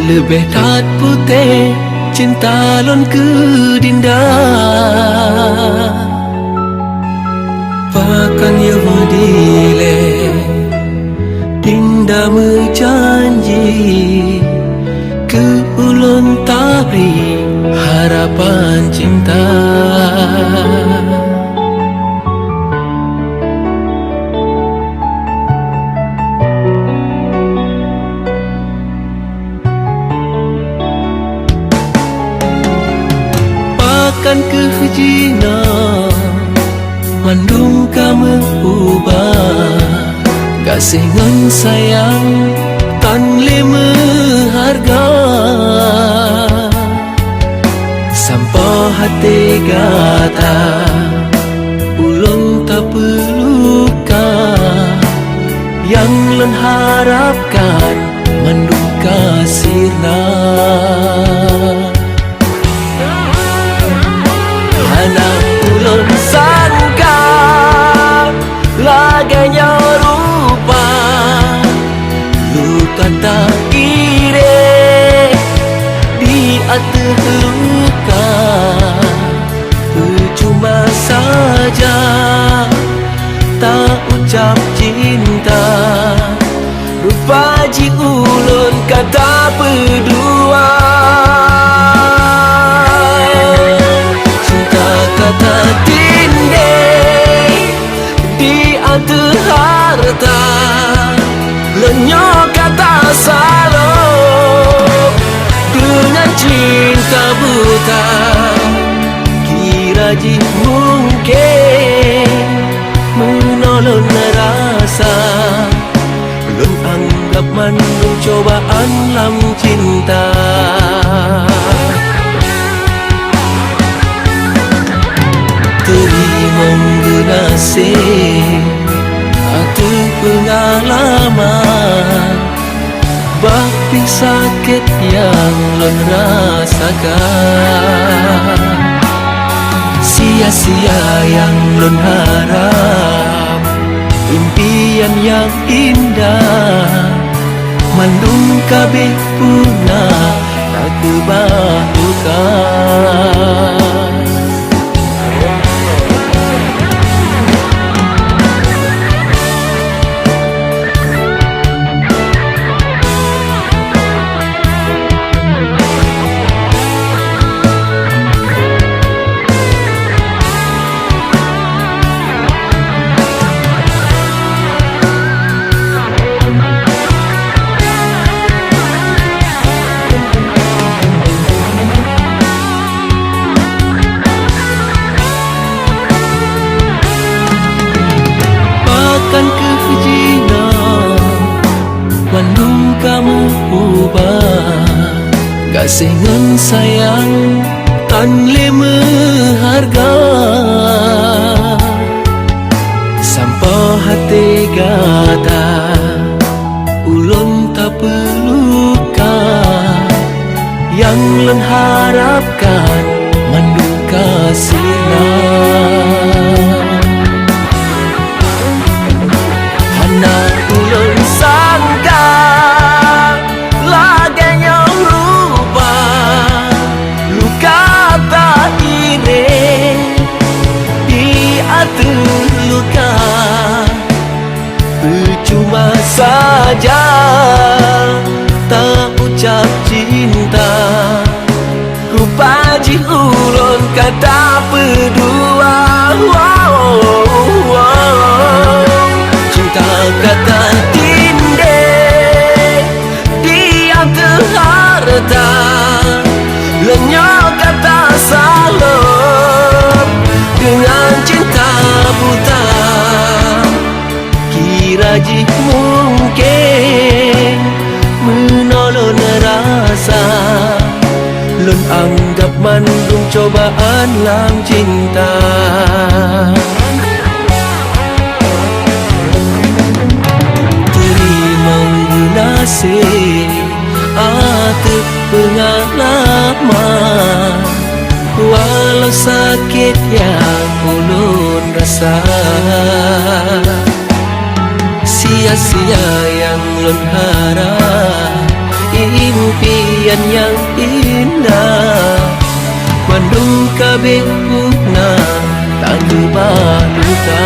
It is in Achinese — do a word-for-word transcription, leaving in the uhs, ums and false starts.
Leubeh that putéh cinta lôn keu Dinda. Pakon yoh dilée Dinda meujanji keu ulôn tabri harapan cinta. Pakon keuh jinoe mandum ka meuubah, gaséh ngon sayang tan lé meuhareuga. Sampoe até gata ulôn tapeuluka, nyang lôn harapkan mandum ka sirna. Hana ulôn sangka lagée nyoe rupa, luka tairée di ateueh luka. Peucuma saja taucab cinta, rupa jih ulôn ka tapeudua. Cinta ka tatindée di ateueh hareuta, lôn nyoe ka tasalôb deungon cinta buta. Kira jih mungken meunoe lôn rasa, lôn anggab mandum cobaan lam cinta. Teurimong geunaséh ateueh peungalaman, bah pih sakét nyang lôn rasakan. Sia-sia nyang lôn harap, impian nyang indah, mandum ka abéh punah, takeubah luka. Pakon keuh jinoe mandum ka meuubah, gaséh ngon sayang tan lé meuhareuga. Sampoe até gata ulôn tapeuluka, nyang lôn harapkan mandum ka sirna. Hana ulôn sangka lagée nyoe rupa, luka tairée di ateueh luka. Peucuma saja taucab cinta, rupa jih ulôn ka tapeudua. Cinta ka tatindée di ateueh hareuta, lôn nyoe ka tasalôb deungon cinta buta. Kira jih mungken meunoe lôn rasa, lôn anggab mandum cobaan lam cinta. Teurimong geunaséh ateueh peungalaman, walau sakét nyang ulôn rasa. Sia-sia nyang lôn harap, Impian nyang indah, bandum ka abéh puna, tanyoe bak luka.